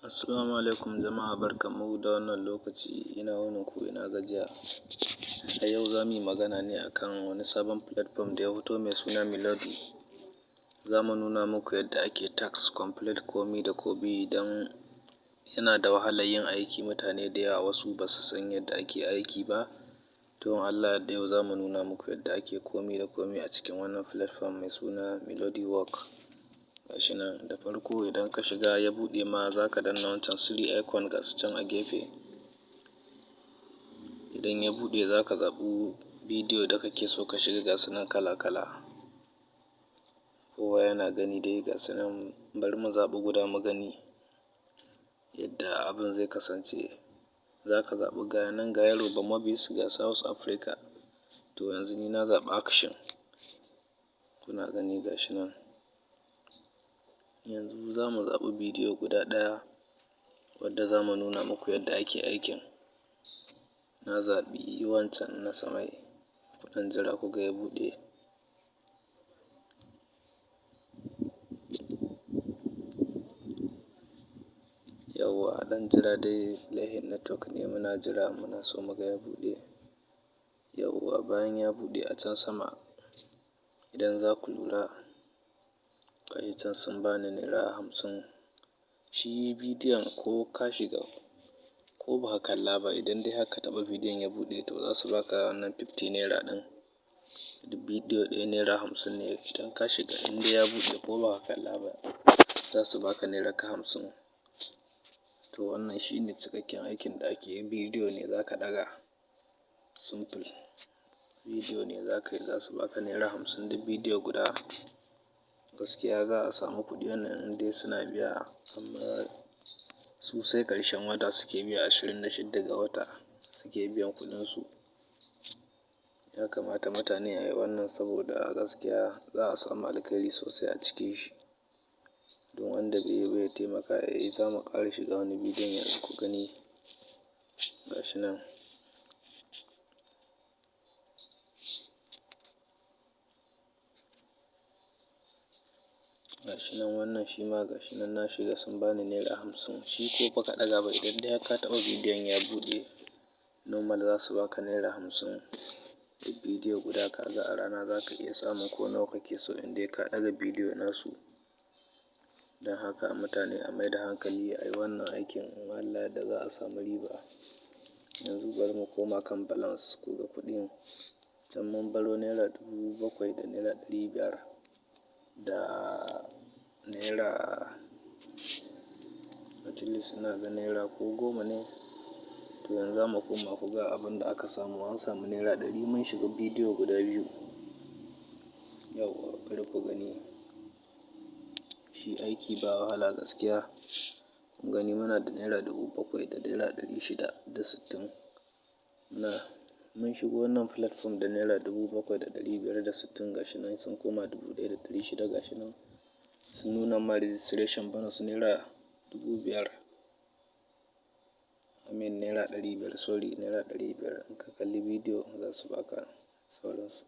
Assalamu alaikum jama'a, barkanmu da wannan lokaci. Ina wunin ku? Ina gajiya? A yau za mu yi magana ne akan wani sabon platform da ya fito mai suna Melody. Za mu nuna muku yadda ake task complete, komi da komi, don yana da wahalar yin aiki. Mutane da yawa wasu ba su san yadda ake aiki ba. To, in Allah ya yarda, yau za mu nuna muku yadda ake komi da komi a cikin wannan platform mai suna Melody Work. Ga shi nan, da farko idan ka shiga ya buɗe ma, za ka danna wancan three icon, ga su can a gefe. Idan ya buɗe, za ka zaɓi bidiyo da kake so ka shiga. Ga su nan kala-kala, kowa yana gani dai, ga su nan. Bari mu zaɓi guda mu gani yadda abin zai kasance. Za ka zaɓi, ga nan, ga Yoruba Movies, ga South Africa. To, yanzu ni na zaɓi action. Kuna gani, ga shi nan. Yanzu za mu zaɓi bidiyo guda ɗaya wadda za mu nuna muku yadda ake aikin. Na zaɓi wancan na samai. Ku ɗan jira ku ga ya buɗe. Yawwa, a ɗan jira dai, laihin network ne. Muna jira, muna so mu ga ya buɗe. Yawwa, bayan ya buɗe, a can sama idan za ku lura, gashi can sun bani ₦50. Shi bidiyon, ko ka shiga ko ba ka kalla ba, idan dai har ka taɓa bidiyon ya buɗe, to za su baka wannan ₦50 ɗin. Duk bidiyo ɗaya ₦50 ne. Idan ka shiga, in dai ya buɗe, ko ba ka kalla ba, za su baka naira ka 50. To, wannan shi ne cikakken aikin da ake yi. Bidiyo ne za ka ɗaga, simple. Bidiyo ne za ka yi, za su baka ₦50 duk bidiyo guda. Gaskiya za a samu kuɗi wannan in dai suna biya, amma su sai ƙarshen wata suke biya, 26 ga wata suke biyan kuɗinsu. Ya kamata mutane a yi wannan, saboda gaskiya za a samu alkhairi sosai a cikin shi. Don wanda bai yi ba, ya taimaka ya yi. Za mu ƙara shiga wani bidiyon yanzu ku gani. Ga shi nan. Ga shi nan, wannan shi ma ga shi nan, na shiga, sun bani ₦50. Shi ko baka ɗaga ba, idan dai har ka taɓa bidiyon ya buɗe, normal za su baka ₦50 duk bidiyo guda. Ka ga a rana za ka iya samun ko nawa kake so in dai ka ɗaga bidiyo nasu. Don haka mutane a mai da hankali a yi wannan aikin, in Allah ya yarda za a samu riba. Yanzu bari mu koma kan balance ku ga kuɗin. Can mun baro ₦7,500 da ₦500 da naira, at least ina ga naira ko 10 ne. To, yanzu za mu koma ku ga abin da aka samu. An samu ₦100, mun shiga bidiyo guda biyu. Yauwa, bari ku gani. Shi aiki ba wahala gaskiya. Kun gani, muna da ₦7,660. Na mun shigo wannan platform da ₦7,560, ga shi nan sun koma 1,600. Ga shi nan sun nuna ma registration bonus ₦5,000. I mean ₦500, sorry, ₦500. In ka kalli bidiyo za su baka sauransu.